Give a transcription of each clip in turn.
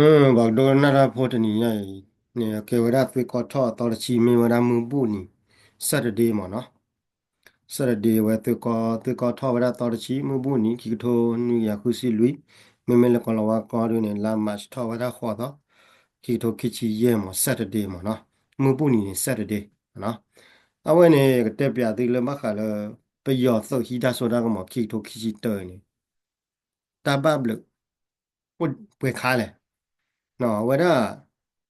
ပှၤကဒိကနၣ်တၢ်ဖိတနံၤညါအံၤန့ၣ် ကဲဝဲဒၣ်သွ့ကီထီၣ်အသီတဆံ မ့ၢ်ဝဲဒၣ်မုၢ်ဘူၣ်နံၤ Saturday မ့ၢ်နီၤ. Saturday ဝဲသွ့ကီ သွ့ကီထီၣ်ဝဲဒၣ်သီတဆံ မုၢ်ဘူၣ်နံၤ ခံကထိနွံကယၤဃုဆံလွံၢ်, မ့မ့ၢ်လၢကီၤလၤဝါကီၢ်ဒ်န့ၣ် လါ March ထီၣ်ဝဲဒၣ်ဃိးသီ ခံကထိခံဆံယဲၢ်မ့ၢ် Saturday မ့ၢ်နီၤ. မုၢ်ဘူၣ်နံၤန့ၣ် Saturday နီၤ. အဝဲန့ၣ် ကတဲပျးသုလၢဘၣ်ဃးလၢ ပယီၤသုးဟံးတၢ်စိတၢ်ကမီၤ ခံကထိခံဆံတၢန့ၣ် တၢ်ဘၣ်ဘျုး ပှဲၤခါလဲၣ်. အဝဲဒၣ်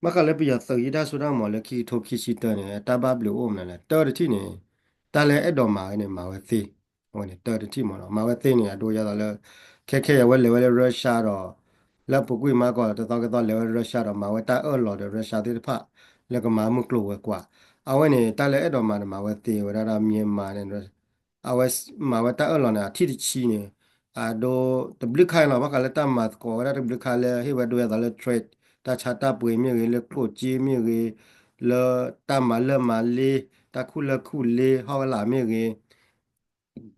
ဘၣ်ဃးလၢပယီၤသုးဟံးတၢ်စိတၢ်ကမီၤလၢခံကထိခံဆံတၢန့ၣ် တၢ်ဘၣ်ဘျုးအိၣ်မနုၤလဲၣ်. တၢတထံၣ်န့ၣ် တၢ်လၢအဲၣ်ဒိးမၤဝဲန့ၣ် မၤဝဲသ့. အဝဲန့ၣ်တၢတထံၣ်မ့ၢ်နီၤ မၤဝဲသ့န့ၣ် အဒိယသးလၢ ခဲခဲအံၤအဝဲလဲၤဝဲလၢ Russia ဒီး လၢအပူၤကွံာ်မးကီး တသီကသီလဲၤဝဲလၢ Russia ဒီး မၤဝဲတၢ်အၢၣ်လီၤဒီး Russia သ့ၣ်တဖၣ် လၢကမၤမုၢ်ကျိၤဝဲၤကွာ်. အဝဲန့ၣ် တၢ်လၢအဲၣ်ဒိးမၤန့ၣ် မၤဝဲသ့ဝဲဒၣ်ဒီး Myanmar န့ၣ် အဝဲမၤဝဲတၢ်အၢၣ်လီၤန့ၣ် အထံၣ်တဆံန့ၣ် အဒိ တဘျုးခါအံၤလီၤ. ဘၣ်ဃးလၢတၢ်မၤသကိးဝဲဒၣ်တဘျုးခါလၢ ဟ့ၣ်ဝဲဒိယသးလၢ trade တၢ်ဆါတၢ်ပှ့ၤမ့ၢ်ဂ့ၤ, လၢကျိၣ်စ့မ့ၢ်ဂ့ၤ, လၢတၢ်မၤလၢမၤလ့, တၢ်ခူၣ်လၢခူၣ်လ့ ဟီၣ်ဝဲလၢမ့ၢ်ဂ့ၤ,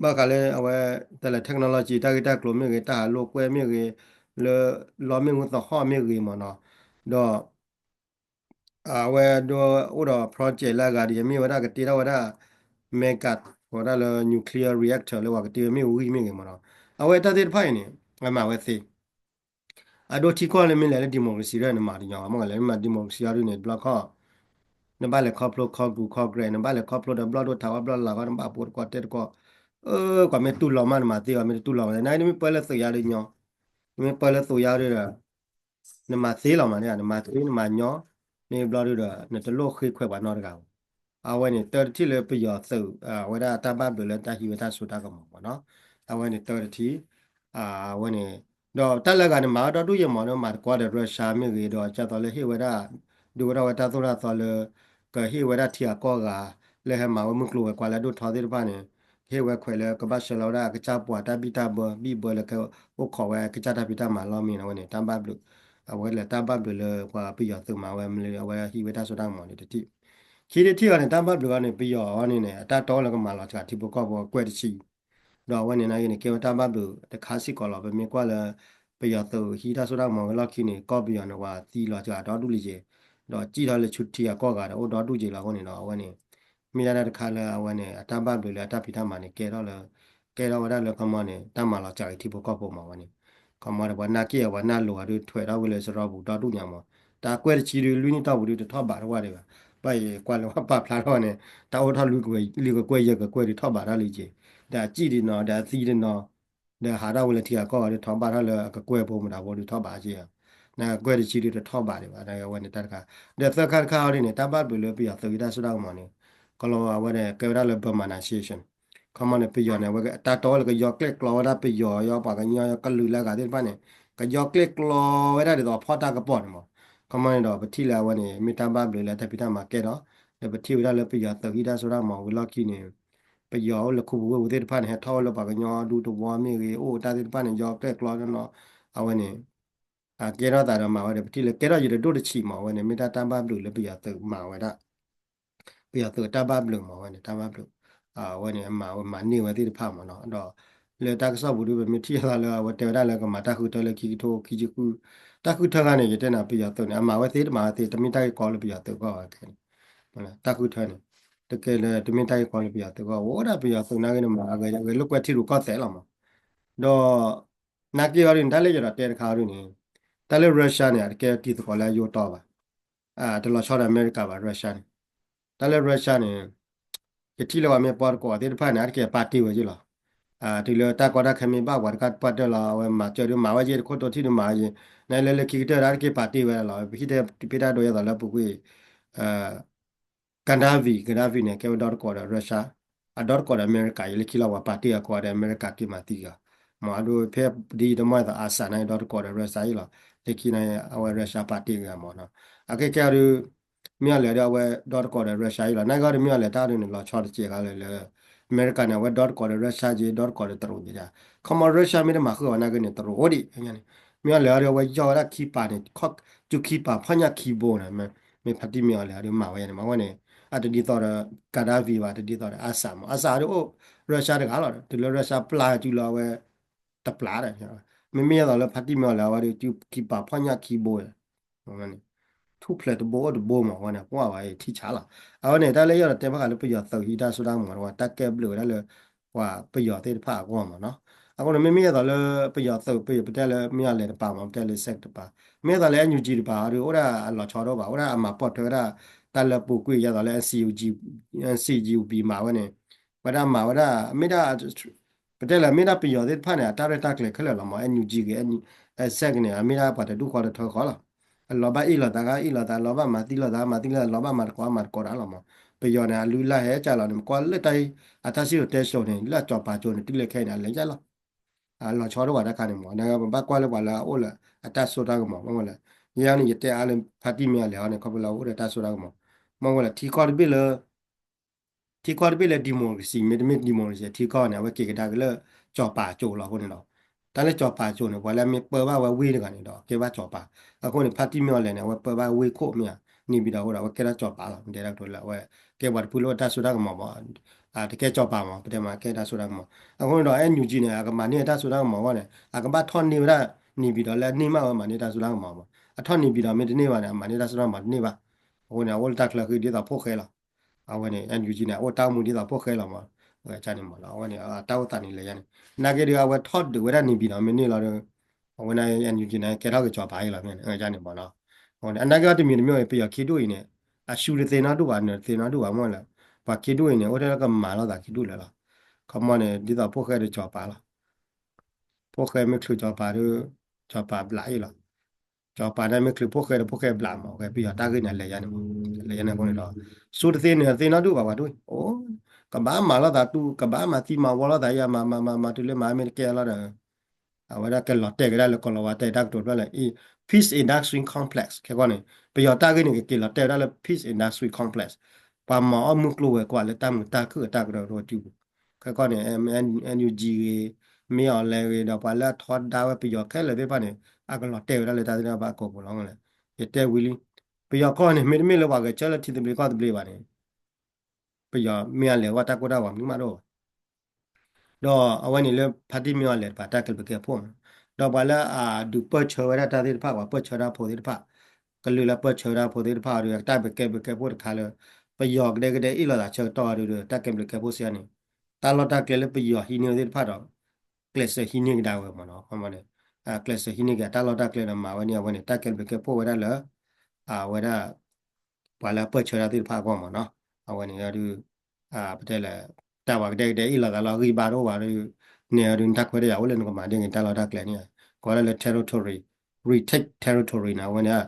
ဘၣ်ဃးလၢအဝဲ တၢ်လၢ technology တၢ်ဂ့ၢ်တၢ်ကျိၤမ့ၢ်ဂ့ၤ, တၢ်ဟးလိာ်ကွဲမ့ၢ်ဂ့ၤ, လၢလီမ့ၣ်အူသဟီၣ်မ့ၢ်ဂ့ၤမ့ၢ်နီၤ, ဒီး အဝဲဒိအိၣ်ဒီး project လၢအဂၤဒ်အံၤ မ့ၢ်ဝဲဒၣ်ကတ့ထီၣ်ဝဲဒၣ် mega ဝဲဒၣ်လၢ nuclear reactor လၢပှၤကတ့ဝဲမ့ၣ်အူဂံၢ်မ့ၢ်ဂ့ၤမ့ၢ်နီၤ, အဝဲတၢ်သ့ၣ်တဖၣ်အံၤန့ၣ် အမၤဝဲသ့. အဒိထံကီၢ်လၢမ့ၢ်လဲၤလၢ democracy ဒီးနမၤတညီဘၣ်, မ့ၢ်လဲၤလၢမၤ democracy အီၤဒ်န့ၣ် တဘျီခီၣ် နဘၣ်လဲၤခီဖျိ Congress, Congress နဘၣ်လဲၤခီဖျိဒီးဘျီၣ်ဒိၣ်ထးဝဲဘျီၣ်လၢ်ဂီၢ် နဘၣ်ပိာ်တကီၢ်တဲတကီၢ်, ကွၢ်မ့ၢ်တူၢ်လိာ်မးနမၤသ့အီၤ, မ့ၢ်တတူၢ်လိာ်မး နမ့ၢ်ပၢလၢသုးယါဒ်ညီ, နမ့ၢ်ပၢလၢသုးယါဒ်ဒီး နမၤသ့လီၤမးန့ၣ်, နမၤသ့နမၤညီ, မ့ၢ်ဘျီဒ်ဒီး နတလိၣ်ဃ့ခွဲးပှၤနီတဂၤဘၣ်. အဝဲန့ၣ် တၢတထံၣ်လၢပယီၤသုး အဝဲဒၣ်တၢ်ဘၣ်ဘျုးလၢတၢ်ဟံးဝဲတၢ်စိတၢ်ကမီၤမ့ၢ်နီၤ, အဝဲန့ၣ်တၢတထံၣ် အဝဲန့ၣ် ဒီးတၢ်လၢအဂၤန့ၣ် မၤဝဲဒီဒူၣ်ယဲၢ်မး မၤသကိးဒီး Russia မ့ၢ်ဂ့ၤ, ဒီးဒ်သိးလၢဟ့ၣ်ဝဲဒၣ် ဒုးဝဲဒၣ်ဝဲတၢ်သိၣ်တၢ်သီလၢ ကဟ့ၣ်ဝဲဒၣ်ထံဂၤကီၢ်ဂၤ လၢဟဲမၤဝဲမုၢ်ကျိၤဝဲၤကွာ်လၢအဒိၣ်ထီသ့ၣ်တဖၣ်န့ၣ်, ကဟ့ၣ်ဝဲခွဲးလၢကဘၣ်ဆှၢလီၤဝဲဒၣ်အကစၢ်ပှၤတၢ်ဘံၣ်တၢ်ဘၢ ဘံၣ်ဘၢလၢကအိၣ်ခိးဝဲကစၢ်တၢ်ဖံးတၢ်မၤလီၢ်မ့ၢ်နီၤ, အဝဲန့ၣ် တၢ်ဘၣ်ဘျုး အဝဲလဲၤတၢ်ဘၣ်ဘျုးလၢပှၤပယီၤသုးမၤဝဲမ့ၢ်လၢအဝဲဟံးဝဲတၢ်စိတၢ်ကမီၤန့ၣ်တထံၣ်, ခံထံၣ်တထံၣ်အီၤန့ၣ် တၢ်ဘၣ်ဘျုးအီၤန့ၣ် ပယီၤအီၤန့ၣ်န့ၣ် အတၢ်တီလၢကမၤလီၤစှၤထံဖိကီၢ်ဖိအကွဲၢ်တဆံ ဒီးအဝဲန့ၣ်နာ်က့န့ၣ် ကဲဝဲတၢ်ဘၣ်ဘျုးတခါစ့ၢ်ကီးလီၤ. ပမ့ၢ်ကွၢ်လၢ ပယီၤသုးဟံးတၢ်စိတၢ်ကမီၤဝဲလီၢ်ခံန့ၣ် ကီၢ်ပယီၤန့ၣ် ပှၤသံလီၤစှၤဒီဒူၣ်လံက့ၤ, ဒီးစံၣ်ထီၣ်လၢဆူထံဂၤကီၢ်ဂၤဒီးအိၣ်ဒီဒူၣ်က့ၤလီၤအဃိန့ၣ်ဒီး အဝဲန့ၣ် မ့ၢ်ဒၣ်တၢ်တခါလၢအဝဲန့ၣ် အတၢ်ဘၣ်ဘျုးလၢအတၢ်ဖံးတၢ်မၤန့ၣ် ကဲထီၣ်လၢ ကဲထီၣ်ဝဲဒၣ်လၢခီမီန့ၣ် တၢ်မၤလီၤစှၤက့ၤထံဖိကီၢ်ဖိမးဝဲန့ၣ်, ခီမီဒီးပှၤနာ်က့ၢ်အီၤ ပှၤနၢ်လိၤအီၤဒုးထွဲးထီၣ်ဝဲလၢစရီပူၤဒီဒူၣ်ညါမး, တၢ်ကွဲၢ်တဆံဒုး လွံၢ်နံၣ်တီၢ်ပူၤဒုးတထီၣ်ဘးတဝၢ်ဒံးဘၣ်, ဘၣ်အံၤကွၢ်လၢပာ်ဖျါထီၣ်န့ၣ် တၢ်အိၣ်ထီၣ်လွံၢ်ကကွဲၢ်ယဲၢ်ကကွဲၢ်ဒုးထီၣ်ဘးထီၣ်လံက့ၤ, ဒီးအစံၣ်ဒံးနီၤ ဒီးအသံဒံးနီၤ ဒီးဟးထီၣ်ဝဲလၢထံဂၤကီၢ်ဂၤဒုးထီၣ်ဘးထီၣ်လၢအကကွဲၢ်ဖိမတၤဖိဒုးထီၣ်ဘးက့ၤ, နကွဲၢ်တဆံဒုးတထီၣ်ဘးဒံးဘၣ်, အဝဲန့ၣ်တၢ်တခါ, ဒီးသၢခါတခါအီၤဒ်န့ၣ် တၢ်ဘၣ်ဘျုးလၢပယီၤသုးဟံးတၢ်စိတၢ်ကမီၤန့ၣ် ကလီအဝဲန့ၣ် ကဲဝဲဒၣ်လၢ Burmanization ခီမီန့ၣ် ပယီၤန့ၣ် အဝဲတၢ်တီလၢကယီကျဲၣ်ကျီဝဲဒၣ်ပယီၤ ယီပှၤကညီ ယီကလုာ်လၢအဂၤသ့ၣ်တဖၣ်န့ၣ် ကယီကျဲၣ်ကျီဝဲဒၣ်ဒ်သိးအဖီၣ်တၢ်ကပီၤန့ၣ်မး, ခီမီန့ၣ်ဒီး ပထံၣ်လၢအဝဲန့ၣ် မ့ၢ်တၢ်ဘၣ်ဘျုးလၢအတၢ်ဖံးတၢ်မၤကဲထီၣ်, ဒီးပထံၣ်ဝဲဒၣ်လၢပယီၤသုးဟံးတၢ်စိတၢ်ကမီၤဝံၤလီၢ်ခံန့ၣ် ပယီၤအိၣ်လၢခူပူၤဝ့ၢ်ပူၤသ့ၣ်တဖၣ်န့ၣ် ဟဲထီၣ်အိၣ်လၢပှၤကညီဒူသဝီမ့ၢ်ဂ့ၤ အိၣ်တၢ်သ့ၣ်တဖၣ်န့ၣ် ယီကျဲၣ်ကျီနီၢ်နီၢ်, အဝဲန့ၣ် အကဲထီၣ်သးဒီးမၤဝဲဒီး ပထံၣ်လၢကဲထီၣ်ယံၤတဒိၣ်တဆံးမး အဝဲန့ၣ် မ့ၢ်တၢ်တၢ်ဘၣ်ဘျုးလၢပယီၤသုးမၤဝဲဒၣ် ပယီၤသုးအတၢ်ဘၣ်ဘျုးမး အဝဲန့ၣ် တၢ်ဘၣ်ဘျုး အဝဲန့ၣ် အမၤဝဲမၤန့ၢ်ဝဲသ့ၣ်တဖၣ်မးနီၤ, ဒီးလၢတၢ်ကစီၣ်ပူၤဒုး ပမ့ၢ်ထံၣ်အသးလၢအဝဲတဲဝဲဒၣ်လၢကမၤတၢ်ဃုထၢလၢခံကထိခံဆံဃု, တၢ်ဃုထၢခါန့ၣ် ယတဲနၤပယီၤသုးန့ၣ် အမၤဝဲသ့တမၤဝဲသ့ တမ့ၢ်တၢ်ဂ့ၢ်ကီလၢပယီၤသုးကီၢ်ဘၣ်ခဲန့ၣ်, တၢ်ဃုထၢန့ၣ် တကဲလၢတမ့ၢ်တၢ်ဂ့ၢ်ကီလၢပယီၤသုးကီၢ် အိၣ်ဒၣ်ပယီၤသုးနာ်က့န့ၣ် မၤအဂဲၤလိာ်ကွဲထံရူၢ်ကီၢ်သဲးလီၤမး, ဒီး နာ်က့အီၤဒ်န့ၣ် တၢ်လၢယဒီးတဲတခါအီၤဒ်န့ၣ် တၢ်လၢ Russia န့ၣ် အတကဲတံၤသကိးလၢအယိတီဘၣ်, တလီၤဆီဒီးအမဲရကၤဘၣ် Russia န့ၣ်, တၢ်လၢ Russia န့ၣ် ယထံၣ်လၢပှၤမ့ၢ်ပီၢ်တကိးသ့ၣ်တဖၣ်န့ၣ် အတကဲပာ်တ့ၢ်ဝဲယ့ၢ်လီၤ, တုၤလၢတၢ်ကီတၢ်ခဲမ့ၢ်ဘၣ်ပှၤတကးပှၢ်တၢၢ်လီၤ အဝဲမၤစၢၤဒုးမၤဝဲယ့ၢ်တခိၣ်တိထံၣ်ဒုးမၤဝဲယ့ၢ်, နလၢလၢခံကတၢၢ်ဒီး အတကဲပာ်တ့ၢ်ဝဲဒၣ်လီၤ, ပဟံၣ်တဲဖ့တၢ်ဒိယဲၢ်သိးလၢပူၤကွံာ် Gaddafi, Gaddafi န့ၣ် ကဲဝဲဒီတကိးဒီး Russia, အဒီတကိးဒီးအမဲရကၤ ယလၢခံလီၤ ပှၤပာ်တ့ၢ်အကိးဒီးအမဲရကၤက့ၤမၤသံဂၤ, မ့ၢ်အဒိဖဲဒ်ယတမီၢ်အသိး Assad န့ၣ် ဒီတကိးဒီး Russia ယ့ၢ်လီၤ, လၢခံန့ၣ် အဝဲ Russia ပာ်တ့ၢ်ဂၤမ့ၢ်နီၤ, အခဲကဲအီၤဒုး မ့ၢ်အီၤလဲၣ်ဒီး အဝဲဒီတကိးဒီး Russia ယ့ၢ်လီၤ, နာ်က့အီၤဒုး မ့ၢ်အီၤလဲၣ်တၢ်ဒုးန့ၣ် လီၤဆီတစဲးခါလၢ လၢ အမဲရကၤန့ၣ် အဝဲဒီတကိးဒီး Russia က့ ဒီတကိးဒီးတရူးက့, ခီမီ Russia မ့ၢ်တမၤဃုာ်အီၤနာ်က့န့ၣ် တရူးအိၣ်ဒံး, မ့ၢ်အီၤလဲၣ်အီၤဒုး အဝဲယီၢ်ဝဲဒၣ်ခံပာ်န့ၣ် ကၠူခံပာ်ဖီၣ်ညၣ်ခံဘိန့ၣ်, မ့ၢ်ဖါတံၢ်မ့ၢ်အီၤလဲၣ်အီၤဒုးမၤဝဲန့ၣ် မ့ၢ်ဝဲန့ၣ် အတဒ်သိးဒီး Gaddafi ဘၣ် တဒ်သိးဒီး Assad မ့ၢ် Assad အီၤဒုးအိၣ် Russia တဂၤလီၤ, တုၤလၢ Russia ပျၢ်စုလီၤအဝဲ တပျၢ်ဒီး, မ့မ့ၢ်ယသိးလၢဖါတံၢ်မ့ၢ်အီၤလဲၣ်အီၤဒုး ကၠူခံပာ်ဖီၣ်ညၣ်ခံဘိ အဝဲန့ၣ် ထူၣ်ဖျဲးတဘိအိၣ်တဘိမး အဝဲန့ၣ် ပှၤဘၣ်အံၤထံဆးလီၤ. အဝဲန့ၣ် တၢ်လၢယအဲၣ်ဒိးတဲဘၣ်ဃးလၢပယီၤသုးဟံးတၢ်စိတၢ်ကမီၤ တၢ်ကဲဘျုးဝဲဒၣ်လၢ ပှၤပယီၤသ့ၣ်တဖၣ်အဂီၢ်မးနီၤ. အဃိန့ၣ် မ့မ့ၢ်ယဲသိးလၢပယီၤသုး ပယီၤပတဲလၢမ့ၢ်အလဲၤတပၤမး ပတဲလၢ စဲး တပၤ, မ့ၢ်ယဲသိးလၢ NUG တပၤအီၤဒီး အိၣ်ဒၣ်အလီၤဆီတအိၣ်ဘၣ် အိၣ်ဒၣ်အမၤပိာ်ထွဲဝဲဒၣ် တၢ်လၢပူၤကွံာ်ယဲသိးလၢ NCUG NCGUB မၤဝဲန့ၣ် ဝဲဒၣ်မၤဝဲဒၣ် မ့ၢ်ဒၣ် ပတဲလၢမ့ၢ်ဒၣ်ပယီၤသ့ၣ်တဖၣ်န့ၣ် အတၢ်ရဲၣ်တၢ်ကျဲၤခဲလၢာ်လီၤမး NUG ဂ့ၤ စဲး ကန့ၣ် အမ့ၢ်ဒၣ်ပှၤတဒူၣ်ဃီတထၢဃီလီၤ. အလီၤဘၣ်အ့ၣ်လိာ်သးဂ့ၤအ့ၣ်လိာ်သး လီၤဘၣ်မၤသံလိာ်သးမၤသံလိာ်သး လီၤဘၣ်မၤတကိးမၤတကိးတၢ်လီၤမး. ပယီၤန့ၣ် အလုၢ်အလၢ်ဟဲကၢ်လီၤန့ၣ် ကွၢ်လၢတၢ်အတၢ်စံၣ်စိၤတဲစိၤန့ၣ် လၢအကၠီၤပၤကၠိန့ၣ် တုၤလၢခဲအံၤန့ၣ် အလဲၤယၢ်လီၤ. အလီၤဆီတအိၣ်ဘၣ်တၢ်ခါန့ၣ်မး ပဘၣ်ကွၢ်လၢပှၤလၢအအိၣ်လၢအတၢ်စိတၢ်ကမီၤ မ့ၢ်ဝဲလဲၣ်. ယဲန့ၣ် ယတဲအါလၢ ဖါတံၢ်မ့ၢ်အလဲၤအီၤန့ၣ် ခီဖျိလၢအအိၣ်ဒီးတၢ်စိတၢ်ကမီၤ မ့ၢ်ဝဲလဲၣ် ထံကီၢ်တဘ့ၣ်လၢ ထံကီၢ်တဘ့ၣ်လၢ democracy မ့တမ့ၢ် democracy ထံကီၢ်န့ၣ် အဝဲက့ၤကဒါက့ၤလၢ ကၠီၤပၤကၠိလီၤအဃိန့ၣ်ဒီး တၢ်လၢကၠီၤပၤကၠိန့ၣ် ပှၤလၢအမ့ၢ်ပၢဘၣ်ဝဲဝ့ၢ်တဂၤန့ၣ်ဒီး ကဲဘၣ်ကၠီၤပၤ. အဃိန့ၣ် ဖါတံၢ်မ့ၢ်အလဲၤန့ၣ် အဝဲပၢဘၣ်ဝ့ၢ်ခိၣ်မ့ၢ်ဧါ န့ၣ်ပၠံၤဒီးအဃိဒီး အဝဲကဲဒၣ်ကၠီၤပၤလီၤ. တဲဒၣ်ကတိၤလၢအဝဲ ကဲပှၤတဖုလၢတၢ်စိတၢ်ကမီၤမး တကဲကၠီၤပၤမး ပတဲမးကဲတၢ်စိတၢ်ကမီၤ. အဃိန့ၣ်ဒီး NUG န့ၣ် အကမၤန့ၢ်တၢ်စိတၢ်ကမီၤအဂီၢ်န့ၣ် အကဘၣ်ထီၣ်န့ၢ်ဝဲဒၣ် န့ၣ်ပၠံၤဒီးလၢအန့ၢ်မးဝဲမၤန့ၢ်တၢ်စိတၢ်ကမီၤမး. အထီၣ်န့ၣ်ပၠံၤဒီးမ့ၢ်တန့ၢ်ဘၣ်န့ၣ် အမၤန့ၢ်တၢ်စိတၢ်ကမီၤတန့ၢ်ဘၣ်. အဃိန့ၣ် အအိၣ်လၢတၢ်ချၢဃံဒ်သိးဖိၣ်ဃဲလီၤ. အဝဲန့ၣ် NUG န့ၣ် အအိၣ်တၢ်အိၣ်မူဒ်သိးဖိၣ်ဃဲလီၤမး အန့ၣ်မးလီၤ. အဝဲန့ၣ် တၢ်အိၣ်သးန့ၣ်လဲၤယါန့ၣ် နာ်က့ဒီး အဝဲထီၣ်ဒုးဝဲဒၣ်န့ၣ်ပၠံၤဒီးမ့ၢ်န့ၢ်လီၤဒီး အဝဲန့ၣ် NUG န့ၣ် ကဲထီၣ်က့ၤကၠီၤပၤအံၤလီၤ မ့ၢ်န့ၣ်မးလီၤ. အနာ်က့အီၤတမံၤတမံၤ ပယီၤခံဒူၣ်အံၤန့ၣ် အရှုံးတသ့နီတဒူၣ်ဘၣ် နတသ့နီတဒူၣ်ဘၣ်မ့ၢ်လဲၣ်. ပှၤခံဒူၣ်အံၤန့ၣ် အိၣ်ထဲလၢကမၤလိာ်သးခံဒူၣ်လၢာ်လီၤ. ခီမီန့ၣ် ဒ်သိးဖိၣ်ဃဲဒီးကၠီၤပၤလီၤ. ဖိၣ်ဃဲမ့ၢ်ချုးကၠီၤပၤဒီး ကၠီၤပၤဘျးအံၤလီၤ. ကၠီၤပၤန့ၣ်မ့ၢ်ချုးဖိၣ်ဃဲဒီးဖိၣ်ဃဲဘျးမး ပယီၤတၢ်ဂ့ၢ်န့ၣ် အလဲၤယါန့ၣ်မး လဲၤယါန့ၣ်အဃိန့ၣ်ဒီး ဆူတသ့န့ၣ်သ့နီတဒူၣ်ဘၣ်ပှၤဒူၣ် အိၣ် ကဘၣ်မၤလိာ်သးတူ ကဘၣ်မၤသံမၤဝီလိာ်သးယါ မၤမၤမၤမၤတုၤလၢမၤမ့ၢ်တကဲလီၤဒီး အဝဲဒၣ်ကလီၤတဲာ်ကဒါလၢကီၢ်လီၤဝါတဲတၢ်ကတိၤဖျၢၣ်လၢ peace industry complex ခဲကီၢ်န့ၣ် ပယီၤတၢ်ဂ့ၢ်န့ၣ် ကက့ၤလီၤတဲာ်ဝဲဒၣ်လၢ peace industry complex ပှၤမၤအီၣ်မုၢ်ကျိၤဝဲၤကွာ်လၢတၢ်မုာ်တၢ်ခုၣ်အတၢ်ကရၢကရိစုပူၤ ခဲကီၢ်န့ၣ် NUG ဂ့ၤ မ့ၢ်အီၤလဲၤဂ့ၤဒီးပှၤလၢအထီဒါဝဲပယီၤခဲလၢာ်သ့ၣ်တဖၣ်န့ၣ် အကလီၤတဲာ်ဝဲဒၣ်လၢတၢ်သ့ၣ်တဖၣ်အကိာ်ပူၤလီၤ. ယတဲဝံၤလံ ပယီၤကီၢ်န့ၣ် မ့တမ့ၢ်လၢပှၤဂဲၤဆၢလၢထံသဘျ့ကီၢ်သဘျ့ဘၣ်န့ၣ် ပယီၤမ့ၢ်အလဲၤဝဲတၢ်ကိၢ်တၢ်ဂီၤမနုၤမးတအိၣ်ဘၣ် ဒီးအဝဲန့ၣ်လၢဖါတံၢ်မ့ၢ်အီၤလဲၤတပၤတၢ်ကဲဘျုးကဲဖှိၣ်မး ဒီးပှၤလၢအဒုးပၢၢ်ဆၢဝဲဒၣ်တၢ်သ့ၣ်တဖၣ် ပှၤပၢၢ်ဆၢတၢ်ဖိသ့ၣ်တဖၣ် ကလုာ်လၢပၢၢ်ဆၢတၢ်ဖိသ့ၣ်တဖၣ်အီၤဒီး တၢ်ဘျုးကဲဘျုးကဲဖှိၣ်တခါလၢ ပယီၤကဒဲကဒဲအ့ၣ်လိာ်သးဆၢကတီၢ်အီၤဒီး တၢ်ကဲဘျုးကဲဖှိၣ်စ့ၢ်ကီးန့ၣ် တၢ်လီၢ်တၢ်ကျဲလၢပယီၤဟံးန့ၢ်သ့ၣ်တဖၣ်ဒီး ကျဲးစၢးဟံးန့ၢ်ကဒါဝဲမးနီၤ ခီမီန့ၣ် ကျဲးစၢးဟံးန့ၢ်က့ၤအတၢ်လီၢ်တၢ်ကျဲဒီးမၤဝဲန့ၣ် အဝဲန့ၣ် တၢ်ကဲဘျုးကဲဖှိၣ်ဝဲဒၣ်လၢ အဝဲဒၣ် ပှၤလၢအပၢၢ်ဆၢတၢ်သ့ၣ်တဖၣ်အဂီၢ်မးနီၤ အဝဲန့ၣ်ဒီး ပတဲလဲၣ် တၢ်ပှၤကဒဲကဒဲအ့ၣ်လိာ်သးလီၤ ဂံၢ်ဘါတအိၣ်ဘၣ်ဒီး န့ၣ်ဒီးနတၢ်ခွဲးတၢ်ယာ်အိၣ်လၢနကမၤန့ၢ်က့ၤတၢ်လီၢ်တၢ်ကျဲန့ၣ် ကိးဝဲဒၣ်လၢ territory retake territory န့ၣ် အဝဲန့ၣ်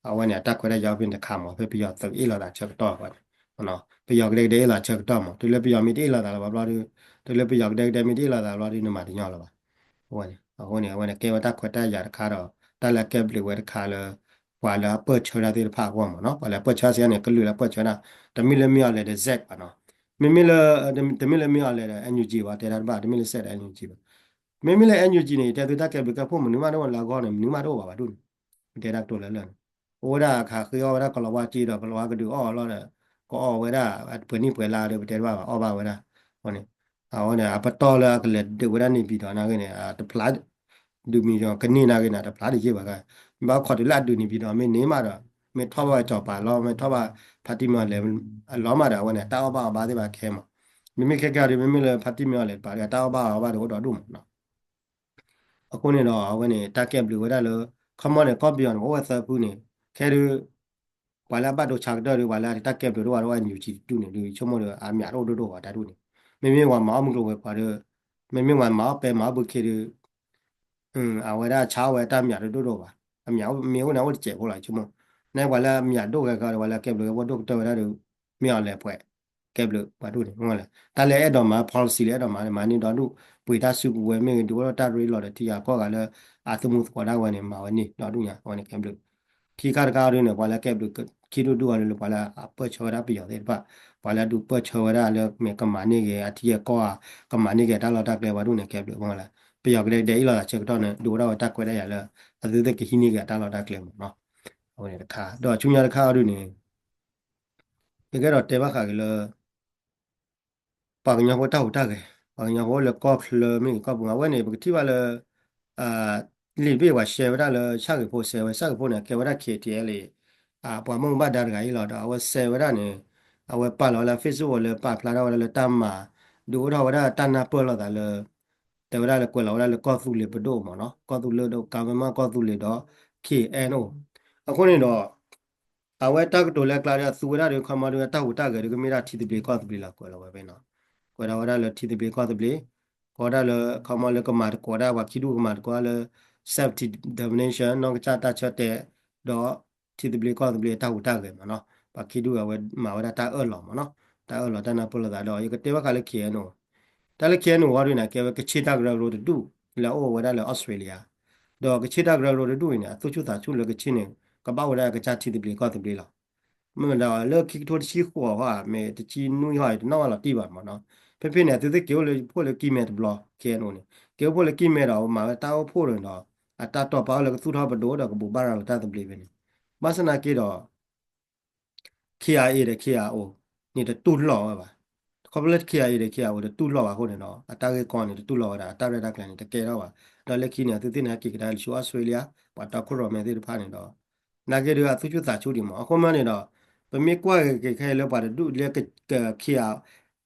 အဝဲန့ၣ် အတၢ်ခွဲးတၢ်ယာ်ဖဲန့ၣ်တခါမး ဖဲပယီၤသုးအ့ၣ်လိာ်သးဆၢကတီၢ်အဂီၢ်န့ၣ် ပယီၤကဒဲကဒဲအ့ၣ်လိာ်သးဆၢကတီၢ်မး တုၤလၢပယီၤမ့ၢ်တအ့ၣ်လိာ်သးလၢၤဘၣ်ဘျီဒီး တုၤလၢပယီၤကဒဲကဒဲမ့ၢ်တအ့ၣ်လိာ်သးဘျီဒီး နမၤတညီလၢၤဘၣ် အဝဲန့ၣ် အဃိန့ၣ် အဝဲန့ၣ်ကဲဝဲတၢ်ခွဲးတၢ်ယာ်တခါဒီး တၢ်လၢအကဲဘျုးဝဲတခါလၢ ပှၤလၢအပၢၢ်ဆၢတၢ်သ့ၣ်တဖၣ်အဂီၢ်မးနီၤ ပှၤလၢအပၢၢ်ဆၢစ့ၢ်ကီးန့ၣ် ကလုာ်လၢပၢၢ်ဆၢတၢ် တမ့ၢ်လၢမ့ၢ်အီၤလဲၤဒီး စဲး ဘၣ်နီၤ မ့မ့ၢ်လၢ တမ့ၢ်လၢမ့ၢ်အီၤလဲၤဒီး NUG ဘၣ် တဲတၢ်တဘၣ် တမ့ၢ်လၢစဲးဒီး NUG ဘၣ် မ့မ့ၢ်လၢ NUG န့ၣ် ယတဲသုတၢ်ကဲဘျုးကဲဖှိၣ်မနုၤမးတအိၣ်လၢအဂီၢ်န့ၣ် မနုၤမးတအိၣ်ဘၣ်ဘၣ်ဒူၣ်န့ၣ် ပတဲတၢ်ကတိၤလၢလၢာ်န့ၣ် အိၣ်ဝဲဒၣ်အခါဃ့အီၣ်ဝဲဒၣ်ကီၤလၤဝါက့ဒီး ကီၤလၤဝါကဒုးအီၣ်အီၤလီၤဒီး ကအီၣ်ဝဲဒၣ် ပှဲၤနံၣ်ပှဲၤလါဒီး ပတဲတဘၣ်ဘၣ် အီၣ်ဘၣ်ဝဲဒၣ် အဃိန့ၣ် အဝဲန့ၣ် အပတီၢ်လၢအကလဲၤဒုးဝဲဒၣ်န့ၣ်ပၠံၤဒီးနာ်ဂ့ၤန့ၣ် တဖျါ ဒုးမံၤကန့ၢ်နာ်ဂ့ၤန့ၣ် တဖျါတယံာ်ဘၣ်ဂါ ဘၣ်ခိးတုၤလၢအဒုးန့ၣ်ပၠံၤဒီး မ့ၢ်န့ၢ်မးဒီး မ့ၢ်ထီၣ်ဘၣ်ဝဲကၠီၤပၤလီၤ မ့ၢ်ထီၣ်ဘၣ်ဖါတံၢ်မ့ၢ်အီၤလဲၤအလီၤမးဒီး အဝဲန့ၣ် တၢ်အီၣ်ဘၣ်အီဘၣ်သ့ၣ်တဖၣ်ခဲမး မ့မ့ၢ်ခဲကဲအီၤဒီး မ့မ့ၢ်လၢဖါတံၢ်မ့ၢ်အီၤလဲၤတပၤဒီး တၢ်အီၣ်ဘၣ်အီဘၣ်ဒီးအိၣ်ဒီဒူၣ်မးနီၤ အဃိန့ၣ်ဒီး အဝဲန့ၣ် တၢ်ကဲဘျုးဝဲဒၣ်လၢ ခီမီန့ၣ် ကီၢ်ပယီၤန့ၣ် အိၣ်ဝဲသၢဖုန့ၣ် ခဲဒုး ပှၤလၢအဘၣ်ဒိဆါကတၢၢ်ဒီး ပှၤလၢတၢ်ကဲဘျုးတအိၣ်ဘၣ်ဒီး NUG တဒူၣ်န့ၣ်ဒီး ဆိကမိၣ်ဒီး အမျးတအိၣ်ဒိၣ်ဒိၣ်ဘၣ်တၢ်ဒူၣ်န့ၣ် မ့မ့ၢ်ပှၤမၤအီၣ်မုၢ်ကျိၤဝဲၤကွာ်ဒီး မ့မ့ၢ်ပှၤမၤအီၣ်ပဲမၤအီၣ်ဘုခ့ဒီး အဝဲဒၣ်ဆါအီၣ်ဝဲတၢ်မျးတဒိၣ်ဒိၣ်ဘၣ် အမျးမ့ၢ်အိၣ်န့ၣ် အိၣ်တစဲးဖိလီၤ ဆိကမိၣ် န့ၣ်ပှၤလၢအမျးဒိၣ်ဂဲၤဂီၤဒီး ပှၤလၢကဲဘျုးကဲဖှိၣ်ဒိၣ်ကတၢၢ်ဝဲဒၣ်ဒီး မ့ၢ်အီၤလဲၤပှဲၤ ကဲဘျုးပှၤဒူၣ်န့ၣ် မ့ၢ်လဲၣ် တၢ်လၢအဲၣ်ဒိးမၤ policy လၢအဲၣ်ဒိးမၤန့ၣ် မၤန့ၢ်ဒီဒူၣ် ပှ့ၤတၢ်စုကဝဲၤမ့ၢ်ဂ့ၤ ဒုးအိၣ်ထီၣ်တၢ်ရ့လိာ်ဒီးထံဂၤကီၢ်ဂၤလၢ အသုးမုၢ်သကိးဒၣ်ဝဲန့ၣ် မၤဝဲန့ၣ်ဒီဒူၣ်ညါ အဝဲန့ၣ်ကဲဘျုး ခံခါတခါအီၤဒုးန့ၣ် ပှၤလၢကဲဘျုးခံဒူၣ်ဒူၣ်အီၤဒုးလၢပှၤလၢအပၢၢ်ဆၢဝဲဒၣ်ပယီၤသ့ၣ်တဖၣ် ပှၤလၢအဒုးပၢၢ်ဆၢဝဲဒၣ်လၢမ့ၢ်ကမၤန့ၢ်က့ၤအထံအကီၢ်ဧါ ကမၤန့ၢ်က့ၤတၢ်လီၢ်တၢ်ကျဲပှၤဒူၣ်န့ၣ် ကဲဘျုးမ့ၢ်လဲၣ် ပယီၤကဒဲကဒဲအ့ၣ်လိာ်သးဆၢကတီၢ်န့ၣ် ဒုးဝဲဒၣ်ဝဲတၢ်ခွဲးတၢ်ယာ်လၢ အသုသ့ၣ်ကဟံးန့ၢ်က့ၤအတၢ်လီၢ်တၢ်ကျဲမ့ၢ်နီၤ အဝဲန့ၣ်တခါ ဒီးဆူညါတခါအီၤဒုးန့ၣ် ယကအဲၣ်ဒိးတဲဘၣ်ဃးက့ၤလၢ ပှၤကညီဖိတၢ်ဟူးတၢ်ဂဲၤ ပှၤကညီဖိလၢကီၢ်ချၢမ့ၢ်ဂ့ၤကီၢ်ပူၤ အဝဲန့ၣ် ပကထံၣ်ဘၣ်လၢ အ လံာ်တဘ့ၣ်ပှၤရှဲဝဲဒၣ်လၢဆၣ်ဂ့ၤဖိ ရှဲဝဲ ဆၣ်ဂ့ၤဖိန့ၣ် ကဲဝဲဒၣ် K T L A ပှၤမူဘၣ်ဒါတဂၤအံၤလီၤ. ဒီးအဝဲရှဲဝဲဒၣ်န့ၣ် အဝဲပာ်လီၤဝဲလၢ Facebook လၢပာ်ဖျါထီၣ်ဝဲဒၣ်လၢတၢ်မၤ ဒုးအိၣ်ထီၣ်ဝဲဒၣ်တၢ်နၢ်ပၢၢ်လိာ်သးလၢ တဲဝဲဒၣ်လၢကွဲးလီၤဝဲဒၣ်လၢကီၢ်သူလ့ၤပဒိၣ်မ့ၢ်နီၤ, ကီၢ်သူလ့ၤဒီး government ကီၢ်သူလ့ၤဒီး K N O အဃိန့ၣ်ဒီး အဝဲတၢ်ကတိၤလၢအကျါဒီး အသူဝဲဒၣ်ဒီး ခီမီဒီး တၢ်ဟူးတၢ်ဂဲၤဒီး ကမ့ၢ်ဒၣ်ထံသဘျ့ကီၢ်သဘျ့လီၤ ကွဲးလီၤဝဲဖဲနီၤ, ကွဲးထီၣ်ဝဲဒၣ်လၢထံသဘျ့ကီၢ်သဘျ့, ကွဲးဒၣ်လၢ ခီမီလၢကမၤတကိးဒၣ် ပှၤခံဒူၣ်ကမၤတကိးဒၣ်လၢ self determination နီၢ်ကစၢ်တၢ်ဆၢတဲာ်, ဒီးထံသဘျ့ကီၢ်သဘျ့တၢ်ဟူးတၢ်ဂဲၤမ့ၢ်နီၤ, ပှၤခံဒူၣ်အဝဲမၤဝဲဒၣ်တၢ်အၢၣ်လီၤမ့ၢ်နီၤ, တၢ်အၢၣ်လီၤတၢ်နၢ်ပၢၢ်လိာ်သးဒီး ယကတဲဘၣ်ဃးလၢ K N O တၢ်လၢ K N O ဝံၤဒ်န့ၣ် ကဲဝဲကချ့ၣ်တၢ်ကရၢကရိတဒူၣ်လၢအအိၣ်ဝဲဒၣ်လၢ Australia, ဒီးကချ့ၣ်တၢ်ကရၢကရိတဒူၣ်အံၤန့ၣ် အသူၣ်ဆူၣ်သးဆူၣ်လၢကချ့ၣ်န့ၣ် ကဘၣ်အိၣ်ဝဲဒၣ်ကစၢ်ထံသဘျ့ကီၢ်သဘျ့လီၤ. မ့ၢ်ဒီးလၢခံကထိတဆံဃိးဟီ မ့ၢ်တဆံနွံဟီ တနီၣ်ဘၣ်လီၤတံၢ်ဘၣ်မ့ၢ်နီၤ, ဖဲဖဲန့ၣ် အသုသ့ၣ်က့ၤအိၣ်လၢဖိလၢကံၢ်မဲတဘျီ K N O န့ၣ် က့ၤအိၣ်ဖိလၢကံၢ်မဲဒီး မၤဝဲတၢ်အိၣ်ဖှိၣ်ဒီး အတၢ်တီၤပာ်အိၣ်လၢကသူၣ်ထီၣ်ပဒိၣ်ဒီးကဘိးဘၣ်ရၤလီၤတၢ်သဘျ့ဖဲန့ၣ်, ဘၣ်ဆၣ်သနာ်က့ဒီး K I A ဒီး K I O န့ၣ်တတူၢ်လိာ်ဝဲဘၣ်. ခီဖျိလၢ K I A ဒီး K I O တတူၢ်လိာ်ဘၣ်အဃိန့ၣ်ဒီး အတၢ်ဂ့ၢ်ကီန့ၣ် တတူၢ်လိာ်ဝဲဒၣ် အတၢ်ရဲၣ်တၢ်ကျဲၤန့ၣ် တကဲထီၣ်ဘၣ်. ဒီးလၢခံန့ၣ် အသုသ့ၣ်န့ၣ် ဟဲက့ၤကဒါလၢဆူ Australia ပှၤတီခိၣ်ရိၣ်မဲသ့ၣ်တဖၣ်န့ၣ်ဒီး နာ်က့ဒီး အသူၣ်ဆူၣ်သးဆူၣ်ဒံးမး. အဃိမ့ၢ်န့ၣ်ဒီး ပမ့ၢ်ကွၢ်က့ၤခဲအံၤလၢပှၤတဒူၣ်လၢ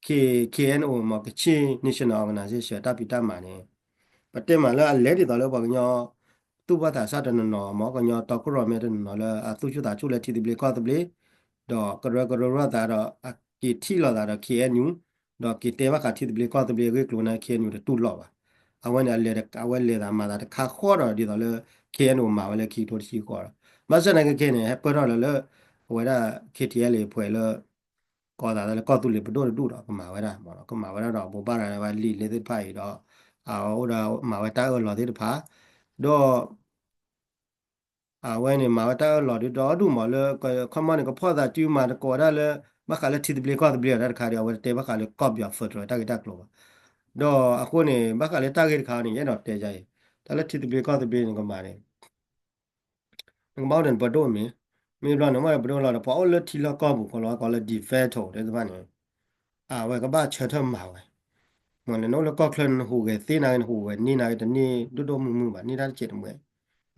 K K N O မ့ၢ် Kachin National Organization တၢ်ဖံးတၢ်မၤန့ၣ် ပတဲမးလၢအလဲၤဒ်သိးလၢပှၤကညီ သူၣ်ဘီၣ်သးစၢ်တနီၤနီၤ မ့ၢ်ကညီတီခိၣ်ရိၣ်မဲတနီၤနီၤလၢအသူၣ်ဆူၣ်သးဆူၣ်လၢထံသဘျ့ကီၢ်သဘျ့ ဒီးကရၢကရိလိာ်သးဒီး အက့ၤထံၣ်လိာ်သးဒီး K N U ဒီးက့ၤတဲဘၣ်ဃးထံသဘျ့ကီၢ်သဘျ့အဂ့ၢ်ကျိၤန့ၣ် K N U တတူၢ်လိာ်ဘၣ်. အဝဲန့ၣ် အဝဲလဲၤသးမၤသးတခါဃီဒီးဒ်သိးလၢ K N O မၤဝဲလၢခံကထိတဆံဃိးဒီး ဘၣ်ဆၣ်သနာ်က့ခဲန့ၣ် ဟဲပၢၢ်ထီၣ်လီၤလၢ အဝဲဒၣ် K T L A အဖှဲးလၢ ကိးသးလၢကီၢ်သူလ့ၤပဒိၣ်တဒူၣ်ဒီး ကမၤဝဲဒၣ်မ့ၢ်နီၤ, ကမၤဝဲဒၣ်ဒီးဘိးဘၣ်ရၤဝဲလံာ်လၢသ့ၣ်တဖၣ်အံၤဒီး အအိၣ်ဒီးမၤဝဲတၢ်အၢၣ်လီၤသ့ၣ်တဖၣ် ဒီး အဝဲန့ၣ် မၤဝဲတၢ်အၢၣ်လီၤဒ်ဒီဒူၣ်မးလၢ ခီမီန့ၣ် ကဖီၣ်သးစုမၤသကိးဒၣ်လၢ ဘၣ်ဃးလၢထံသဘျ့ကီၢ်သဘျ့အတၢ်တခါဒီး အဝဲတတဲဘၣ်ဃးလၢကီၢ်ပယီၤ federal တၢ်ဂ့ၢ်တၢ်ကျိၤဘၣ်. ဒီးအဃိန့ၣ် ဘၣ်ဃးလၢတၢ်ဂ့ၢ်တခါန့ၣ် ယအဲၣ်ဒိးတဲယၤအံၤ တၢ်လၢထံသဘျ့ကီၢ်သဘျ့န့ၣ်ကမၤန့ၣ် နကဘၣ်အိၣ်ဒီးနပဒိၣ်မ့ၢ်, မ့ၢ်ဘျီနအိၣ်ဒီးပဒိၣ်လီၤဒီး ပှၤအိၣ်လၢထံလီၢ်ကီၢ်ပူၤ ကီးလီၤကီးလၢ de facto သ့ၣ်တဖၣ်န့ၣ် အဝဲကဘၣ်ဆၢထၢၣ်မၤဝဲ, မ့ၢ်နအိၣ်လၢကီၢ်ချၢနဟူးဂဲၤသ့နာ်က့ နဟူးဂဲၤန့ၢ်နာ်က့ တန့ၢ်ဒိၣ်ဒိၣ်မုၢ်မုၢ်ဘၣ် န့ၢ်တၢ်တစဲးတမှဲး,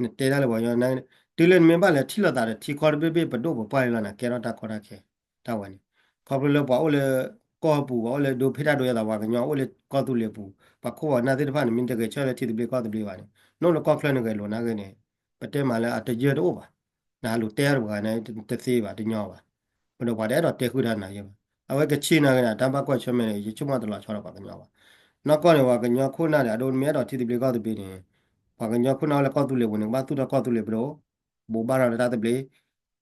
နတဲတၢ်လၢပှၤကညီနာ်က့ တုၤလၢနမ့ၢ်ဘၣ်လဲၤထံၣ်လိာ်သးဒီးထံကီၢ်တဘ့ၣ်ဘ့ၣ်ပဒိၣ်ပပှၢ်လံလီၤန့ၣ် ကဲထီၣ်တၢ်ကီတၢ်ခဲ တၢ်ဝဲန့ၣ်, ခီဖျိလၢပှၤအိၣ်လၢကီၢ်ပူၤ ပှၤအိၣ်လၢဒိဖ့ၣ်တၢ်ဒိယသး ပှၤကညီအိၣ်လၢကီၢ်သူလ့ၤပူၤ ပှၤခိၣ်ပှၤနၢ်သ့ၣ်တဖၣ်န့ၣ် မ့ၢ်တဂဲၤဆၢထၢၣ်လၢထံသဘျ့ကီၢ်သဘျ့ဘၣ်န့ၣ် နအိၣ်လၢကီၢ်ချၢနဂဲၤလိာ်နာ်က့န့ၣ် ပတဲမးလၢအတယၢၢ်တအိၣ်ဘၣ်, နဟးလူၤတဲတပှၤန့ၣ် တသ့ဘၣ်တညီဘၣ်, ပဒီးပှၤတအဲၣ်ဒိးတဲဃုာ်တၢ်နၤယဲဘၣ်. အဝဲကဆ့ၣ်နာ်က့န့ၣ် တၢ်ဘၣ်ကွၢ်ဆၢၣ်မဲာ်န့ၣ် ယဆိကမိၣ်တလီၤဆီဒီးပှၤကညီဘၣ်. နီၢ်ကီၢ်န့ၣ် ပှၤကညီခိၣ်နၢ်ဒီး အဒိနမ့ၢ်အဲၣ်ဒိးထံသဘျ့ကီၢ်သဘျ့န့ၣ် ပှၤကညီခိၣ်နၢ်အိၣ်လၢကီၢ်သူလ့ၤပူၤန့ၣ် ကဘၣ်သူၣ်ထီၣ်ကီၢ်သူလ့ၤပဒိၣ် ဘိးဘၣ်ရၤလၢတၢ်သဘျ့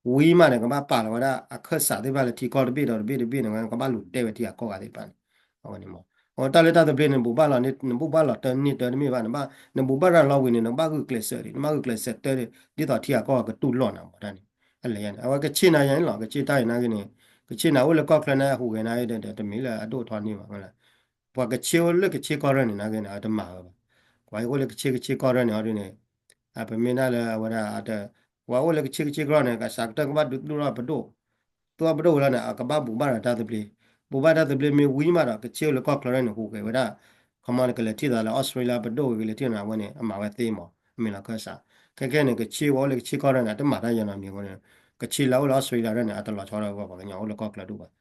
ဝံၤမးန့ၣ် ကဘၣ်ပာ်လီၤဝဲဒၣ်အခၢၣ်စးသ့ၣ်တဖၣ်လၢထံကီၢ်တဘ့ၣ်ဒီးတဘ့ၣ်တဘ့ၣ်န့ၣ် ကဘၣ်လူၤတဲဝဲထံဂၤကီၢ်ဂၤသ့ၣ်တဖၣ်န့ၣ် အဝဲန့ၣ်မး. အတၢ်လၢတၢ်သဘျ့န့ၣ် နဘိးဘၣ်လီၤန့ၢ် နဘိးဘၣ်လီၤတၢ်န့ၢ်တၢ်တမ့ၢ်ဘၣ်, နဘိးဘၣ်ရၤလီၤဝံၤန့ၣ် နကဘၣ်ဂုာ်ကျဲးစၢးဒံး, နဘၣ်ဂုာ်ကျဲးစၢးတၢ်ဒ်သိးထံဂၤကီၢ်ဂၤကတူၢ်လိာ်နၤမးတၢ်န့ၣ်. အလဲၤယါန့ၣ် အဝဲကဆ့ၣ်နာ်ယါန့ၣ်လီၤ. ကဆ့ၣ်တၢ်အံၤနာ်က့န့ၣ် ကဆ့ၣ်နၤအိၣ်လၢကီၢ်ချၢန့ၣ် အဟူးဂဲၤနာ်က့ဒီး တမ့ၢ်လၢအဒိၣ်ထီန့ၢ်ဘၣ် ပှၤကဆ့ၣ်အိၣ်လၢကဆ့ၣ်ကီၢ်ရၢၢ်န့ၣ် နာ်က့န့ၣ် အတမၤဝဲဘၣ်. ပှၤအိၣ်လၢကဆ့ၣ်ကဆ့ၣ်ကီၢ်ရၢၢ်န့ၣ်အီၤဒ်န့ၣ် ပမ့ၢ်ဒၣ်လၢအဝဲဒၣ် ပှၤအိၣ်လၢကဆ့ၣ်ကဆ့ၣ်ကီၢ်ရၢၢ်န့ၣ် ကစးကတၢၢ်ကဘၣ်ဒုးသူၣ်ထီၣ်ပဒိၣ်, သူၣ်ထီၣ်ပဒိၣ်ဝံၤလီၤန့ၣ် အကဘၣ်ဘိးဘၣ်ရၤတၢ်သဘျ့, ဘိးဘၣ်တၢ်သဘျ့မ့ၢ်ဝံၤမးဒီး ကဆ့ၣ်အိၣ်လၢကီၢ်ချၢရၢၢ်န့ၣ် ဟူးဂဲၤဝဲဒၣ် ခီမီန့ၣ် ကလဲၤထံၣ်သးလၢ Australia ပဒိၣ်ဝံၤ ကလဲၤထံၣ်န့ၣ် အဝဲန့ၣ် အမၤဝဲသ့မး မ့ၢ်လီၤခၢၣ်စး. ခဲခဲန့ၣ် ကဆ့ၣ်ဝဲအိၣ်လၢကဆ့ၣ်ကီၢ်ရၢၢ်န့ၣ် အတမၤတၢ်ယဲနီတမံၤအဃိန့ၣ် ကဆ့ၣ်လၢအအိၣ်လၢ Australia ရၢၢ်န့ၣ် အတလီၤဆီဒီးပှၤကညီအိၣ်လၢကီၢ်ချၢဒိၣ်ဘၣ်.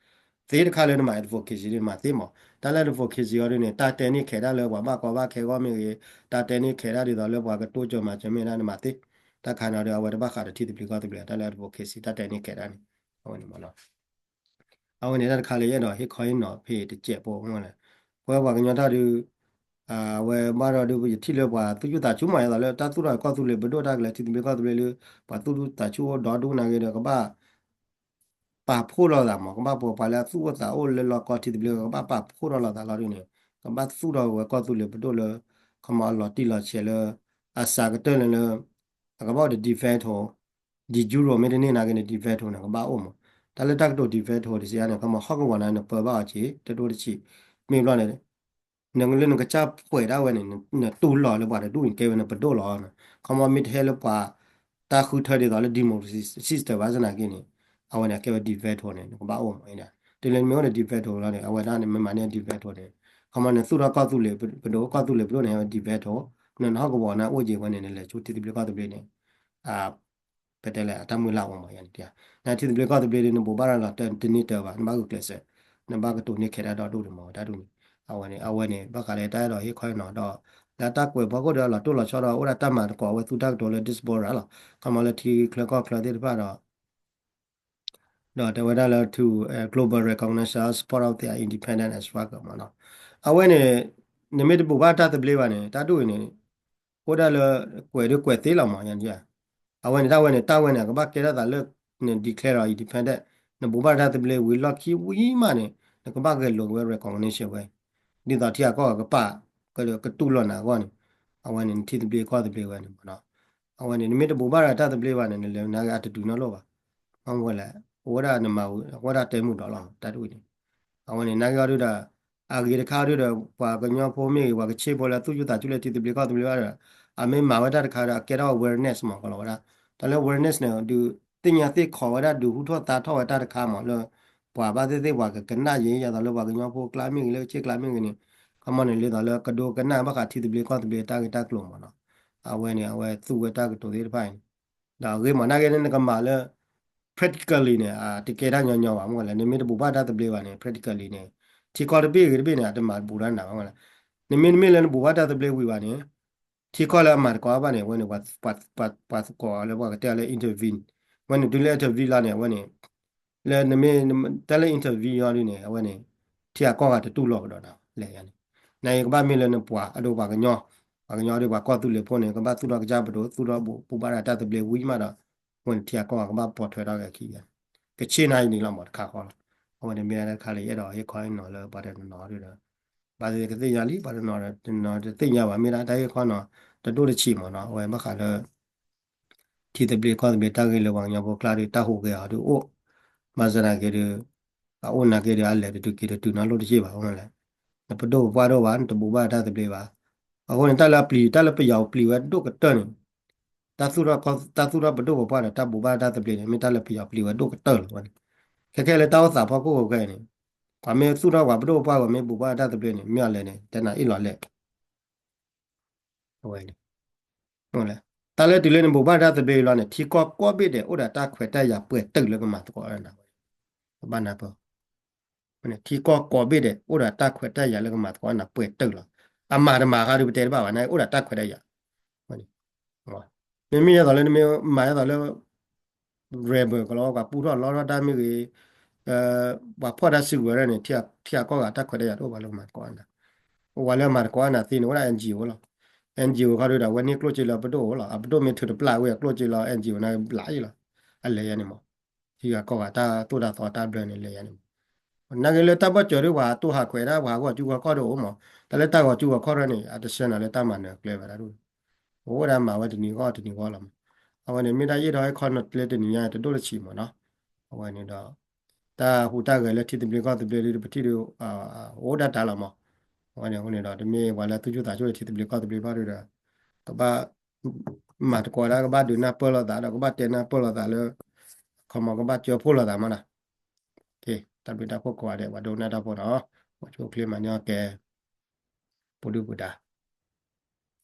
သ့တခါလၢနမၤ advocacy ဒ်မၤသ့မး, တၢ်လၢ advocacy အီၤဒ်န့ၣ် တၢ်တဲန့ၢ်ခဲးဒၣ်လၢပှၤဘၣ်ကီဘၣ်ခဲဂီၢ်မ့ၢ်ဂ့ၤ, တၢ်တဲန့ၢ်ခဲးဒၣ်ဒ်သိးလၢပှၤကတိစၢၤမၤစၢၤမ့ၢ်ဒၣ်နမၤသ့, တၢ်ခါန့ၣ်ဒီး အဝဲတဘၣ်ဃးဒီးထံသဘျ့ကီၢ်သဘျ့ တၢ်လၢ advocacy တၢ်တဲန့ၢ်ခဲးဒၣ်န့ၣ် အဝဲန့ၣ်မးလီၤ. အဝဲန့ၣ်တၢ်တခါလၢယအဲၣ်ဒိးဟ့ၣ်ခီဟ့ၣ်နီၤဖဲတစဲးဖိလဲၣ်. ပဝဲပှၤကညီတၢ်ဒုး အဝဲဘၣ်ဒီးဒုး ယထံၣ်လၢပှၤသူၣ်ဆူၣ်သးဆူၣ်မး ယသးလၢတၢ်သူၣ်ထီၣ်ကီၢ်သူလ့ၤပဒိၣ် တၢ်ကလဲၤထံသဘျ့ကီၢ်သဘျ့လၢ ပှၤသူၣ်ဆူၣ်သးဆူၣ်အိၣ်ဒီဒူၣ်နာ်က့ဒီး ကဘၣ် ပာ်ဖှိၣ်လိာ်သးမး ကဘၣ်ပှၤပှၤလၢအသူၣ်အိၣ်သးအိၣ်လၢလီၢ်ကီၢ်ထံသဘျ့ ကဘၣ်ပာ်ဖှိၣ်ထီၣ်လိာ်သးလီၤဒ်န့ၣ် ကဘၣ်သူၣ်ထီၣ်ဝဲကီၢ်သူလ့ၤပဒိၣ်လၢ ခီမီအလီၤတံၢ်လီၤဆဲးလၢ အစှၤကတၢၢ်လၢလၢ အကဘၣ်အိၣ်ဒီး de facto, de jure မ့ၢ်တန့ၢ်နာ်က့န့ၣ် de facto န့ၣ် ကဘၣ်အိၣ်မး. တၢ်လၢတၢ်ကတိၤ de facto တစံးအါန့ၣ် ခီမီဟီၣ်ကဝီၤန့ၣ် နပၢဘၣ်အီၤက့ၤ တဒိၣ်တဆံး မ့ၢ်ဘျီန့ၣ် နလၢနကစၢ်ဖှဲးဒၣ်ဝဲန့ၣ် နတူၢ်လိာ်လၢပှၤတဒူၣ်န့ၣ် ကဲဝဲနပဒိၣ်လီၤ. ခီမီမ့ၢ်တဟဲလၢပှၤ တၢ်ဃုထၢဒ်သိးလၢ democracy system ဘၣ်ဆၣ်နာ်က့န့ၣ် အဝဲန့ၣ်ကဲဝဲ de facto န့ၣ် နကဘၣ်အိၣ်မး. တုၤလၢနမ့ၢ်အိၣ်ဒီး de facto လီၤန့ၣ် အဝဲဒၣ်န့ၣ် မ့ၢ်မၤန့ၢ် de facto န့ၣ် ခီမီနသူၣ်ထီၣ်ကီၢ်သူလ့ၤပဒိၣ် ကီၢ်သူလ့ၤပဒိၣ်န့ၣ် ဟဲဝဲ de facto နဟီၣ်ကဝီၤန့ၣ်အိၣ်က့ၤဝဲန့ၣ် နလဲၤဆူထံသဘျ့ကီၢ်သဘျ့န့ၣ် ပတဲလဲၣ် အတၢ်မုၢ်လၢ်အိၣ်မးယၤန့ၣ်, နထံသဘျ့ကီၢ်သဘျ့ဒီး နဘိးဘၣ်ရၤလီၤတန့ၢ်တၢ်ဘၣ်, နဘၣ်ဂုာ်ကျဲးစၢး, နဘၣ်ကတိၤန့ၢ်ခဲတၢ်ဒီဒူၣ်န့ၣ်မး တၢ်ဒ်န့ၣ်, အဝဲန့ၣ် အဝဲန့ၣ် ဘၣ်ဃးလၢတၢ်အဲၣ်ဒိးဟ့ၣ်ခီဟ့ၣ်နီၤဒီး လၢတၢ်ကွဲးဖီခိၣ်ဒီးလီၤတိၢ်လီၤဆီဒီး အိၣ်ဒၣ်တၢ်မၤသကိးဝဲသူတၢ်ကတိၤလၢ diaspora လီၤ, ခီမီလၢထံချၢကီၢ်ချၢသ့ၣ်တဖၣ်ဒီး ဒီးတဲဝဲဒၣ်လၢ to global recognition support of their independence and struggle မးနီၤ, အဝဲန့ၣ် နမ့ၢ်တဘိးဘၣ်တၢ်သဘျ့ဘၣ်န့ၣ် တၢ်ဒ်အံၤန့ၣ် အိၣ်ဒၣ်လၢ ကွဲးဒုးကွဲးသ့လီၤမး, အဝဲန့ၣ် တၢ်ဝဲန့ၣ် တၢ်ဝဲန့ၣ် အကဘၣ်ကဲထီၣ်သးလၢ န declare ဒီး independent, နဘိးဘၣ်တၢ်သဘျ့ဝံၤလီၢ်ခံဝံၤမးန့ၣ် နကဘၣ်ဂဲၤလိာ်က့ၤဝဲ recognition ဝဲ, ဒ်သိးထံဂၤကီၢ်ဂၤကပာ် ကတူၢ်လိာ်နၤအဂီၢ်န့ၣ်, အဝဲန့ၣ် နထံသဘျ့ကီၢ်သဘျ့ဝဲန့ၣ်မးနီၤ, အဝဲန့ၣ် နမ့ၢ်တဘိးဘၣ်ဒီးတၢ်သဘျ့ဘၣ်န့ၣ် နလဲၤနာ်က့အတတုၤနီတလိၣ်ဘၣ်, ဘၣ်မနုၤလဲၣ် အိၣ်ဝဲဒၣ်နမၤဝဲဒၣ်တဲမုာ်ဒီးလီၤ တၢ်ဒ်အံၤန့ၣ်, အဝဲန့ၣ် နာ်က့အီၤဒုဒီး အဂ့ၤတခါဒုဒီး ပှၤကညီဖိမ့ၢ်ဂ့ၤ ပှၤကဆ့ဖိလၢသူၣ်ဆူၣ်သးဆူၣ်လၢထံသဘျ့ကီၢ်သဘျ့ဘၣ်ဒီး အမ့ၢ်မၤဝဲတၢ်တခါဒီး အကဲထီၣ် awareness မး ကီးလီၤဝဲဒၣ်, တၢ်လၢ awareness န့ၣ် ဒုးသ့ၣ်ညါသ့ၣ်ခီးဝဲဒၣ် ဒုးဟူထီၣ်သါထီၣ်ဝဲတၢ်တခါမးလၢ ပှၤဘၣ်သ့ၣ်သ့ၣ်ပှၤကကနၣ်ယဲ ယသိးလၢပှၤကညီဖိကျါမ့ၢ်ဂ့ၤ လၢကဆ့ကျါမ့ၢ်ဂ့ၤန့ၣ်, ခီမီန့ၣ် ဒ်သိးလၢကဒိကနၣ်ဘၣ်ဃးထံသဘျ့ကီၢ်သဘျ့တၢ်ဂ့ၢ်တၢ်ကျိၤမးနီၤ, အဝဲန့ၣ် အဝဲသူဝဲတၢ်ကတိၤသ့ၣ်တဖၣ်အံၤန့ၣ်, ဒီးအဂ့ၢ်မး နာ်က့န့ၣ် နကမၤလၢ practically န့ၣ် တကဲတၢ်ညီညီဘၣ် မ့ၢ်လဲၣ် နမ့ၢ်တဘိးဘၣ်တၢ်သဘျ့ဘၣ်န့ၣ် practically န့ၣ် ထံကီၢ်တဘ့ၣ်ဂ့ၤတဘ့ၣ်န့ၣ် အတမၤဘူးတၢ်နၤဘၣ် မ့ၢ်လဲၣ်, နမ့ၢ်နမ့ၢ်လၢနဘိးဘၣ်တၢ်သဘျ့ဝံၤဘၣ်န့ၣ် ထံကီၢ်လၢအမၤသကိးဘၣ်န့ၣ် အဝဲန့ၣ် ပှၤသကိးလၢပှၤကတဲလၢ intervene, အဝဲန့ၣ် တုၤလၢ intervene လီၤန့ၣ် အဝဲန့ၣ် လၢနမ့ၢ် တၢ်လၢ intervene အီၤဒ်န့ၣ် အဝဲန့ၣ် ထံဂၤကီၢ်ဂၤတတူၢ်လိာ်ကဒီးနၤ လဲၤယၤန့ၣ်, နကဘၣ်မ့ၢ်လၢနပှၤအဒိပှၤကညီ, ပှၤကညီဒ်ပှၤကီၢ်သူလ့ၤဖိန့ၣ် ကဘၣ်သူၣ်ထီၣ်ကစၢ်ပဒိၣ် သူၣ်ထီၣ်ဘိးဘၣ်ဒီးတၢ်သဘျ့ဝံၤမးဒီး အဝဲန့ၣ်ထံဂၤကီၢ်ဂၤကဘၣ်ပိာ်ထွဲထီၣ်က့ၤခံယၤန့ၣ်, ကဆ့နၤအံၤန့ၣ်လီၤမးတခါဃီလီၤ, အဝဲန့ၣ်မ့ၢ်ဒၣ်တၢ်တခါလၢယအဲၣ်ဒိးဟ့ၣ်ခီဟ့ၣ်နီၤလၢပှၤတနီၤနီၤဒ်ဒီး ဘၣ်သ့ၣ်သ့ၣ်ကသ့ၣ်ညါလံ ပှၤတနီၤနီၤတသ့ၣ်ညါဘၣ် မ့ၢ်ဒၣ်တၢ်ဟ့ၣ်ခီနီၤ တဒိၣ်တဆံးမးနီၤ အဝဲဘၣ်ဃးလၢ ထံသဘျ့ကီၢ်သဘျ့တၢ်ဂ့ၢ်လၢပှၤကညီဖိကျါဒီး တၢ်ဟူးဂဲၤအီၤဒုးအိၣ်, ဘၣ်ဆၣ်သနာ်က့ဒီး အအိၣ်နာ်က့ဒီး အလဲၤတတုၤက့ၤတတုၤနီတလိၣ်တက့ၢ်ဘၣ် အဃိန့ၣ်လဲၣ်, နပဒိၣ်ပပှၢ်ဒိၣ်ဘၣ် နတဘိးဘၣ်တၢ်သဘျ့ဘၣ်, အဃိန့ၣ် တၢ်လၢအပျံၤ တၢ်လၢပယီၤပျံၤဝဲဒိၣ်ကတၢၢ်န့ၣ် တၢ်သူၣ်ထီၣ်ပဒိၣ်ပပှၢ်ဒီး တၢ်ဘိးဘၣ်တၢ်သဘျ့န့ၣ် မ့ၢ်တၢ်လၢပယီၤပျံၤဝဲဒိၣ်ကတၢၢ်လီၤဝဲန့ၣ်, ခဲခဲလၢတၢ်အိၣ်သးဖီခိၣ်ခဲအံၤန့ၣ် ပှၤမ့ၢ်သူၣ်ထီၣ်ပှၤပဒိၣ်ပပှၢ် ပှၤမ့ၢ်ဘိးဘၣ်တၢ်သဘျ့န့ၣ် မ့ၢ်အီၤလဲၣ်န့ၣ် တဲနၤအ့ၣ်လီၤလဲၣ် အဝဲန့ၣ် တၢ်လၢတုၤလၢနဘိးဘၣ်တၢ်သဘျ့လီၤန့ၣ် ထံကီၢ်ကိးဘ့ၣ်ဒဲး အိၣ်ဒီးတၢ်ခွဲးတၢ်ယာ်ပှဲၤတုာ်လၢကမၤသကိးနၤဝဲ, ကဘၣ်နၢ်ပၢၢ်, ထံကီၢ်ကိးဘ့ၣ်ဒဲး အိၣ်ဒီးတၢ်ခွဲးတၢ်ယာ်လၢကမၤသကိးနၤပှဲၤတုာ်လီၤ, အမၤတမၤဃါဒုးပတဲတဘၣ်ဘၣ်န့ၣ် အိၣ်ဒီးတၢ်ခွဲးတၢ်ယာ်, မ့မ့ၢ်ယဲသိးလၢနမ့ၢ်မၤယဲသိးလၢ rebel ကလီၤ ပှၤပူထီၣ်လီထီၣ်တၢ်မ့ၢ်ဂ့ၤ, ပှၤဖီၣ်တၢ်စုကဝဲၤဒၣ်န့ၣ် ထံဂၤကီၢ်ဂၤတၢ်ခွဲးတၢ်ယာ်တအိၣ်ဘၣ်လၢကမၤသကိးနၤ, အိၣ်ဝဲလၢမၤသကိးနၤသ့န့ၣ် အိၣ်ဒၣ် NGO လီၤ, NGO ခီဒုဒီး အဝဲန့ၢ်ကျိၣ်စ့လၢအပဒိၣ်အိၣ်လီၤ, အပဒိၣ်မ့ၢ်ထုးတပျၢ်ဝဲအကျိၣ်စ့လီၤ NGO န့ၣ်ဘျးအံၤလီၤ, အလဲၤယၤန့ၣ်မး, ထံဂၤကီၢ်ဂၤတၢ်သိၣ်တၢ်သီတၢ်ဘျၢန့ၣ်လဲၤယၤန့ၣ်မး နာ်က့လၢတၢ်ဘၣ်စၢၤဒ်ပှၤတိၢ်ဟးခွဲးဒၣ် ပှၤဟးဂီၤစုဂီၤခီၣ်ဒ်အိၣ်မး, တၢ်လၢတၢ်ဂီၤစုဂီၤခီၣ်ထီၣ်န့ၣ် အတဆှၢနၤလၢတၢ်မၤနၢၤကျဲဘၣ်ဒၣ်ဒိၣ်, အိၣ်ဝဲဒၣ်မၤဝဲတနံၤဂီၢ်တနံၤဂီၢ်လီၤမး, အဝဲန့ၣ်မ့ၢ်ဒၣ်ယအဲၣ်ဒိးဟ့ၣ်ခီနီၤကျဲတနံၤညါတဒိၣ်တဆံးမးနီၤ, အဝဲန့ၣ်ဒီး တၢ်ဟူးတၢ်ဂဲၤလၢထံသဘျ့ကီၢ်သဘျ့ဒ်ပထံၣ်ဒီး အိၣ်ဒၣ်တၢ်လီၤမး, အဝဲန့ၣ်အဃိန့ၣ်ဒီး တမ့ၢ်ပှၤလၢသူၣ်ဆူၣ်သးဆူၣ်လၢထံသဘျ့ကီၢ်သဘျ့ဘၣ်ဒုဒီး ကဘၣ် မၤသကိးဒၣ် ကဘၣ်ဒုးနၢ်ပၢၢ်လိာ်သးဒီး ကဘၣ်တဲနၢ်ပၢၢ်လိာ်သးလၢ ခီမီကဘၣ်ကၢဖှိၣ်လိာ်သးမးနီၤ, တၢ်ဘျုးတၢ်ဖှိၣ်ကိးဂၤဒဲး ပှၤဒိကနၣ်တၢ်ဖိနီၤ, ပှၤဆိၣ်ချ့မၤန့ၢ်အီၤကဲ ပူၤဒုၣ်ပူၤဒါ